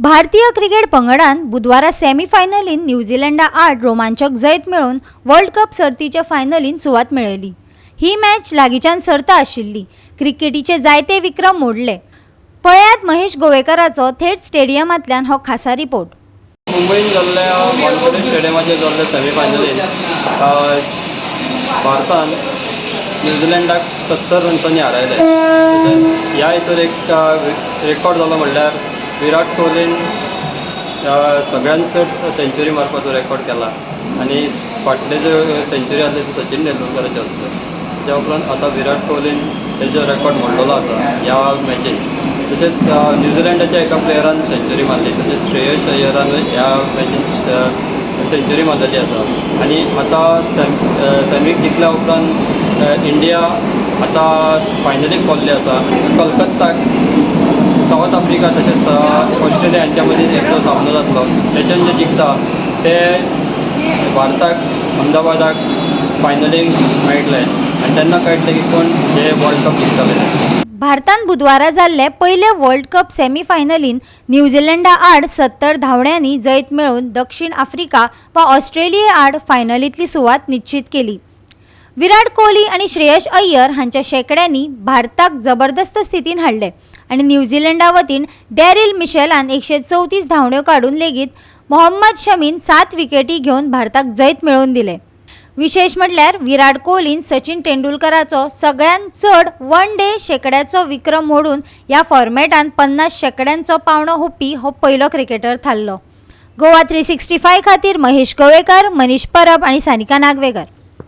भारतीय क्रिकेट पंगडान बुधवारा सेमीफायनलीन न्यूझीलंडा आड रोमांचक जैत मेळोवन वर्ल्ड कप सर्तीचे फायनलीन सुवात मेळयली. ही मॅच लागींच्यान सर्त आशिल्ली. क्रिकेटीचे जायते विक्रम मोडले. पळयात महेश गोवेकाराचो थेट स्टेडियमांतल्यान हो खासा रिपोर्ट. मुंबईन जाल्ल्या वानखेडे स्टेडियमाचेर जाल्ल्या सेमीफायनलीन भारतान न्युझिलंडाक 70 रन्सांनी हारयलें. तशेंच ह्या हितूर एक रेकॉर्ड जालो, म्हणल्यार विराट कोहलीन सगळ्यात चड सेंच्युरी मारपाचो रेकॉर्ड केला आनी फाटले जे सेंच्युरी आसले ते सचिन तेंडुलकराचे आसले. त्या उपरांत आतां विराट कोहलीन तेजो रेकॉर्ड मोडलेलो आसा ह्या मॅचीन. तशेंच न्युझिलंडाच्या एका प्लेयरान सेंच्युरी मारली, तशेंच श्रेयस अय्यरानूय ह्या मॅचीन सेंच्युरी मारलेली आसा. आनी आतां सेमीक जिखल्या उपरांत इंडिया आतां फायनलीक पावल्ली आसा आनी कलकत्ताक सावथ आफ्रिका तशेंच ऑस्ट्रेलिया हांच्या मदीं जो सामनो जातलो, तेच्यान जे जिखता ते भारताक अहमदाबादाक फायनलीक मेळटले आनी तेन्ना कळटलें की कोण हे वर्ल्ड कप जिखतले. भारतान बुधवारा जाल्ले पयले वर्ल्ड कप सेमीफायनलीन न्यूझीलंडा आड 70 धांवड्यांनी जैत मेळोवन दक्षिण आफ्रिका वा ऑस्ट्रेलिये आड फायनलींतली सुवात निश्चित केली. विराट कोहली आनी श्रेयस अय्यर हांच्या शेंकड्यांनी भारताक जबरदस्त स्थितीन हाडले आनी न्यूझीलंडा वतीन डॅरिल मिशेलान 134 धांवड्यो काडून लेगीत मोहम्मद शमीन सात विकेटी घेवन भारताक जैत मेळोवन दिलें. विशेश म्हटल्यार विराट कोहलीन सचिन तेंडुलकराचो सगळ्यांत चड वन डे शेंकड्याचो विक्रम मोडून ह्या फॉर्मेटान 50 शेंकड्यांचो पावंडो हुपपी हो पयलो क्रिकेटर थारलो. गोवा 365 खातीर महेश गोवेकर, मनीष परब आनी सानिका नागवेकर.